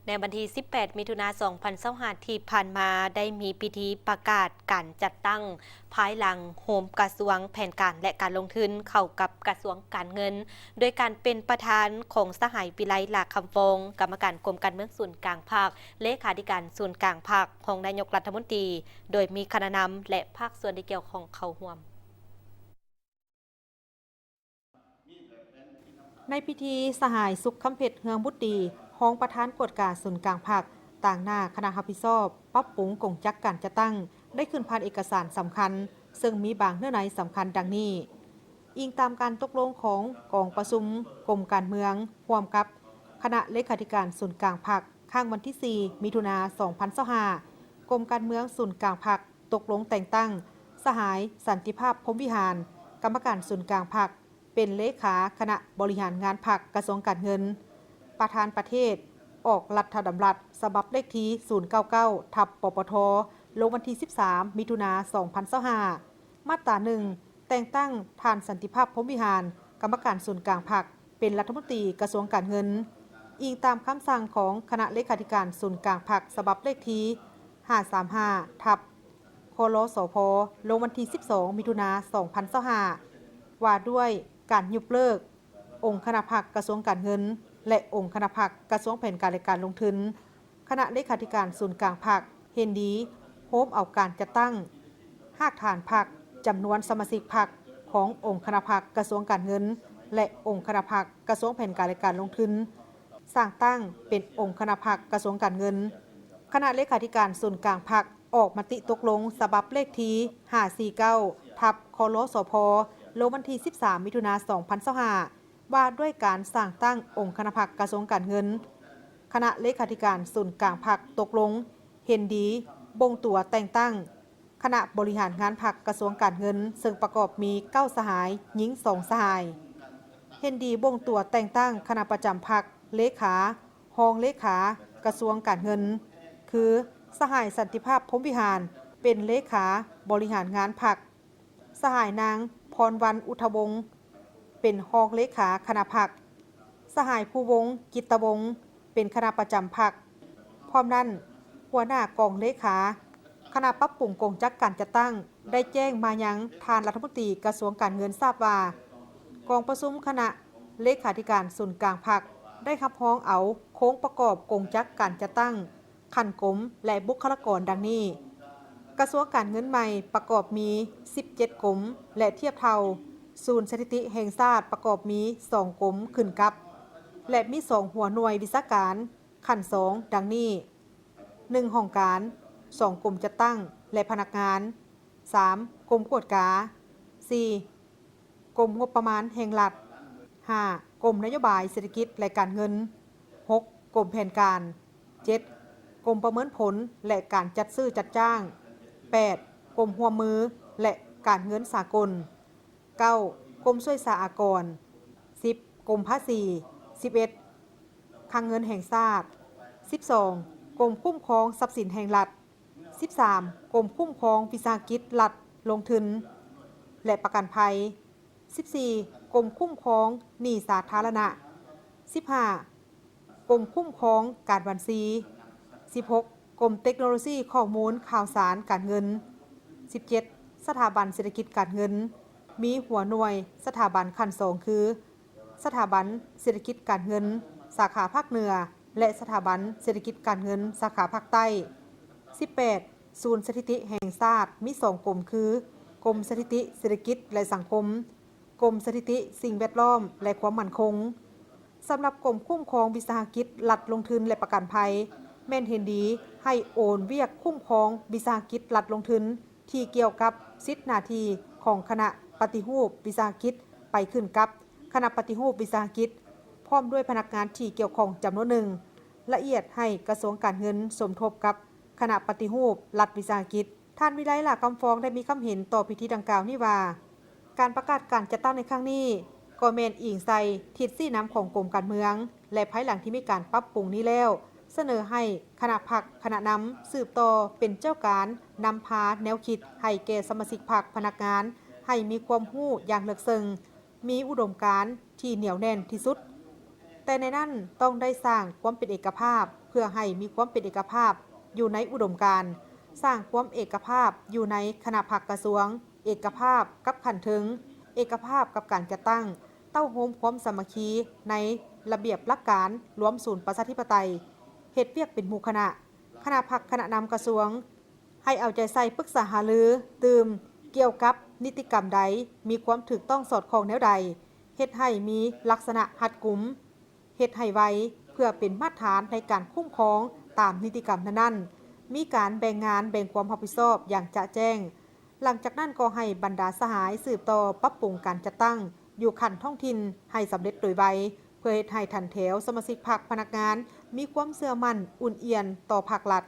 ໃນວັນທີສິບແປດ ມິຖຸນາ ສອງພັນຊາວຫ້າ ທີ່ຜ່ານມາ ໄດ້ມີພິທີປະກາດການຈັດຕັ້ງ ພາຍຫຼັງໂຮມກະຊວງແຜນການ ແລະ ການລົງທຶນ ເຂົ້າກັບກະຊວງການເງິນ ໂດຍການເປັນປະທານຂອງສະຫາຍ ວິໄລ ຫຼ້າຄຳຟອງ ກຳມະການກົມການເມືອງສູນກາງພັກ, ເລຂາທິການສູນກາງພັກ, ຮອງນາຍົກລັດຖະມົນຕີ ໂດຍມີຄະນະນຳ ແລະ ພາກສ່ວນທີ່ກ່ຽວຂ້ອງເຂົ້າຮ່ວມ. ໃນພິທີ, ສະຫາຍ ສຸກຄຳເພັດ ເຮືອງບຸດດີ ຮອງປະທານກວດກາສູນກາງພັກ ຕາງໜ້າຄະນະຮັບຜິດຊອບປັບປຸງກົງຈັກການຈັດຕັ້ງ ໄດ້ຂຶ້ນຜ່ານເອກະສານສຳຄັນ, ເຊິ່ງມີບາງເນື້ອໃນສຳຄັນດັ່ງນີ້. ອີງຕາມການຕົກລົງຂອງກອງປະຊຸມກົມການເມືອງ ຮ່ວມກັບຄະນະເລຂາທິການສູນກາງພັກ ຄັ້ງວັນທີສີ່ ມິຖຸນາ ສອງພັນຊາວຫ້າ, ກົມການເມືອງສູນກາງພັກ ຕົກລົງແຕ່ງຕັ້ງສະຫາຍ ສັນຕິພາບ ພົມວິຫານ ກຳມະການສູນກາງພັກ ເປັນເລຂາຄະນະບໍລິຫານງານພັກ ກະຊວງການເງິນ, ປະທານປະເທດ ອອກລັດຖະດຳລັດສະບັບເລກທີ ສູນເກົ້າເກົ້າ ທັບ ປປທ ລົງວັນທີສິບສາມ ມິຖຸນາ ສອງພັນຊາວຫ້າ. ມາດຕາໜຶ່ງ ແຕ່ງຕັ້ງທ່ານ ສັນຕິພາບ ພົມວິຫານ ກຳມະການສູນກາງພັກ ເປັນລັດຖະມົນຕີກະຊວງການເງິນ, ອີງຕາມຄຳສັ່ງຂອງຄະນະເລຂາທິການສູນກາງພັກ ສະບັບເລກທີ ຫ້າສາມຫ້າ ທັບ ຄລສພ ລົງວັນທີສິບສອງ ມິຖຸນາ ສອງພັນຊາວຫ້າ ວ່າດ້ວຍການຍຸບເລີກອົງຄະນະພັກກະຊວງການເງິນ ແລະ ອົງຄະນະພັກກະຊວງແຜນການ ແລະ ການລົງທຶນ. ຄະນະເລຂາທິການສູນກາງພັກເຫັນດີໂຮມເອົາການຈັດຕັ້ງຮາກຖານພັກ, ຈຳນວນສະມາຊິກພັກຂອງອົງຄະນະພັກກະຊວງການເງິນ ແລະ ອົງຄະນະພັກກະຊວງແຜນການ ແລະ ການລົງທຶນ ສ້າງຕັ້ງເປັນອົງຄະນະພັກກະຊວງການເງິນ. ຄະນະເລຂາທິການສູນກາງພັກອອກມະຕິຕົກລົງສະບັບເລກທີ ຫ້າສີ່ເກົ້າ ທັບ ຄລສພ ລົງວັນທີສິບສາມ ມິຖຸນາ ສອງພັນຊາວຫ້າ ວ່າດ້ວຍການສ້າງຕັ້ງອົງຄະນະພັກກະຊວງການເງິນ. ຄະນະເລຂາທິການສູນກາງພັກຕົກລົງເຫັນດີບົ່ງຕົວແຕ່ງຕັ້ງຄະນະບໍລິຫານງານພັກກະຊວງການເງິນ, ເຊິ່ງປະກອບມີເກົ້າສະຫາຍ, ຍິງສອງສະຫາຍ. ເຫັນດີບົ່ງຕົວແຕ່ງຕັ້ງຄະນະປະຈຳພັກ, ເລຂາ, ຮອງເລຂາກະຊວງການເງິນ ຄື ສະຫາຍ ສັນຕິພາບ ພົມວິຫານ ເປັນເລຂາບໍລິຫານງານພັກ, ສະຫາຍ ນາງ ພອນວັນ ອຸດທະວົງ ເປັນຮອງເລຂາຄະນະພັກ, ສະຫາຍ ພູວົງ ກິດຕະວົງ ເປັນຄະນະປະຈຳພັກ. ພ້ອມນັ້ນ, ຫົວໜ້າກອງເລຂາຄະນະປັບປຸງກົງຈັກການຈັດຕັ້ງ ໄດ້ແຈ້ງມາຍັງທ່ານລັດຖະມົນຕີກະຊວງການເງິນຊາບວ່າ ກອງປະຊຸມຄະນະເລຂາທິການສູນກາງພັກ ໄດ້ຮັບຮອງເອົາໂຄງປະກອບກົງຈັກການຈັດຕັ້ງ ຂັ້ນກົມ ແລະ ບຸກຄະລາກອນດັ່ງນີ້: ກະຊວງການເງິນໃໝ່ປະກອບມີສິບເຈັດກົມ ແລະ ທຽບເທົ່າສູນສະຖິຕິແຫ່ງຊາດປະກອບມີສອງກົມຂຶ້ນກັບ ແລະ ມີສອງຫົວໜ່ວຍວິຊາການຂັ້ນສອງດັ່ງນີ້: ໜຶ່ງ ຫ້ອງການ, ສອງ ກົມຈັດຕັ້ງ ແລະ ພະນັກງານ, ສາມ ກົມກວດກາ, ສີ່ ກົມງົບປະມານແຫ່ງລັດ, ຫ້າ ກົມນະໂຍບາຍເສດຖະກິດ ແລະ ການເງິນ, ຫົກ ກົມແຜນການ, ເຈັດ ກົມປະເມີນຜົນ ແລະ ການຈັດຊື້ຈັດຈ້າງ, ແປດ ກົມຮ່ວມມື ແລະ ການເງິນສາກົນ, ເກົ້າ ກົມສ່ວຍສາອາກອນ, ສິບ ກົມພາສີ, ສິບເອັດ ຄັງເງິນແຫ່ງຊາດ, ສິບສອງ ກົມຄຸ້ມຄອງຊັບສິນແຫ່ງລັດ, ສິບສາມ ກົມຄຸ້ມຄອງວິສາຫະກິດລັດລົງທຶນ ແລະ ປະກັນໄພ, ສິບສີ່ ກົມຄຸ້ມຄອງໜີ້ສາທາລະນະ, ສິບຫ້າ ກົມຄຸ້ມຄອງການບັນຊີ, ສິບຫົກ ກົມເຕັກໂນໂລຊີຂໍ້ມູນຂ່າວສານການເງິນ, ສິບເຈັດ ສະຖາບັນເສດຖະກິດການເງິນ, ມີຫົວໜ່ວຍສະຖາບັນຂັ້ນສອງຄື ສະຖາບັນເສດຖະກິດການເງິນສາຂາພາກເໜືອ ແລະ ສະຖາບັນເສດຖະກິດການເງິນສາຂາພາກໃຕ້, ສິບແປດ ສູນສະຖິຕິແຫ່ງຊາດ ມີສອງກົມຄື ກົມສະຖິຕິເສດຖະກິດ ແລະ ສັງຄົມ, ກົມສະຖິຕິສິ່ງແວດລ້ອມ ແລະ ຄວາມໝັ້ນຄົງ. ສຳລັບກົມຄຸ້ມຄອງວິສາຫະກິດລັດລົງທຶນ ແລະ ປະກັນໄພ ແມ່ນເຫັນດີໃຫ້ໂອນວຽກຄຸ້ມຄອງວິສາຫະກິດລັດລົງທຶນ ທີ່ກ່ຽວກັບສິດໜ້າທີ່ຂອງຄະນະປະຕິຮູບວິສາຫະກິດ ໄປຂຶ້ນກັບຄະນະປະຕິຮູບວິສາຫະກິດ ພ້ອມດ້ວຍພະນັກງານທີ່ກ່ຽວຂ້ອງຈຳນວນໜຶ່ງ, ລະອຽດໃຫ້ກະຊວງການເງິນສົມທົບກັບຄະນະປະຕິຮູບລັດວິສາຫະກິດ. ທ່ານ ວິໄລ ຫຼ້າຄຳຟອງ ໄດ້ມີຄຳເຫັນຕໍ່ພິທີດັ່ງກ່າວນີ້ວ່າ ການປະກາດການຈັດຕັ້ງໃນຄັ້ງນີ້ ກໍແມ່ນອີງໃສ່ທິດຊີ້ນຳຂອງກົມການເມືອງ ແລະ ພາຍຫຼັງທີ່ມີການປັບປຸງນີ້ແລ້ວ ສະເໜີໃຫ້ຄະນະພັກຄະນະນຳສືບຕໍ່ເປັນເຈົ້າການນຳພາແນວຄິດໃຫ້ແກ່ສະມາຊິກພັກພະນັກງານ ໃຫ້ມີຄວາມຮູ້ຢ່າງເລິກເຊິ່ງ, ມີອຸດົມການທີ່ໜຽວແໜ້ນທີ່ສຸດ, ແຕ່ໃນນັ້ນຕ້ອງໄດ້ສ້າງຄວາມເປັນເອກະພາບ ພື່ອໃຫ້ມີຄວາມເປັນເອກະພາບຢູ່ໃນອຸດົມການ, ສ້າງຄວາມເອກະພາບຢູ່ໃນຄະນະພັກກະຊວງ, ເອກະພາບກັບຂັ້ນເທິງ, ເອກະພາບກັບການຈັດຕັ້ງ, ເຕົ້າໂຮມຄວາມສາມັກຄີໃນລະບຽບຫຼັກການລວມສູນປະຊາທິປະໄຕ, ເຮັດວຽກເປັນໝູ່ຄະນະ, ຄະນະພັກຄະນະນຳກະຊວງ ໃຫ້ເອົາໃຈໃສ່ປຶກສາຫາລືຕື່ມ ກ່ຽວກັບນິຕິກຳໃດ ມີຄວາມຖືກຕ້ອງສອດຄ່ອງແນວໃດ, ເຮັດໃຫ້ມີລັກສະນະຮັດກຸມ, ເຮັດໃຫ້ໄວ ເພື່ອເປັນມາດຖານໃນການຄຸ້ມຄອງຕາມນິຕິກຳນັ້ນໆ, ມີການແບ່ງງານແບ່ງຄວາມຮັບຜິດຊອບຢ່າງຈະແຈ້ງ. ຫຼັງຈາກນັ້ນກໍໃຫ້ບັນດາສະຫາຍສືບຕໍ່ປັບປຸງການຈັດຕັ້ງຢູ່ຂັ້ນທ້ອງຖິ່ນໃຫ້ສຳເລັດໂດຍໄວ, ເພື່ອເຮັດໃຫ້ຖັນແຖວສະມາຊິກພັກພະນັກງານມີຄວາມເຊື່ອໝັ້ນອຸ່ນອຽນຕໍ່ພັກລັດ.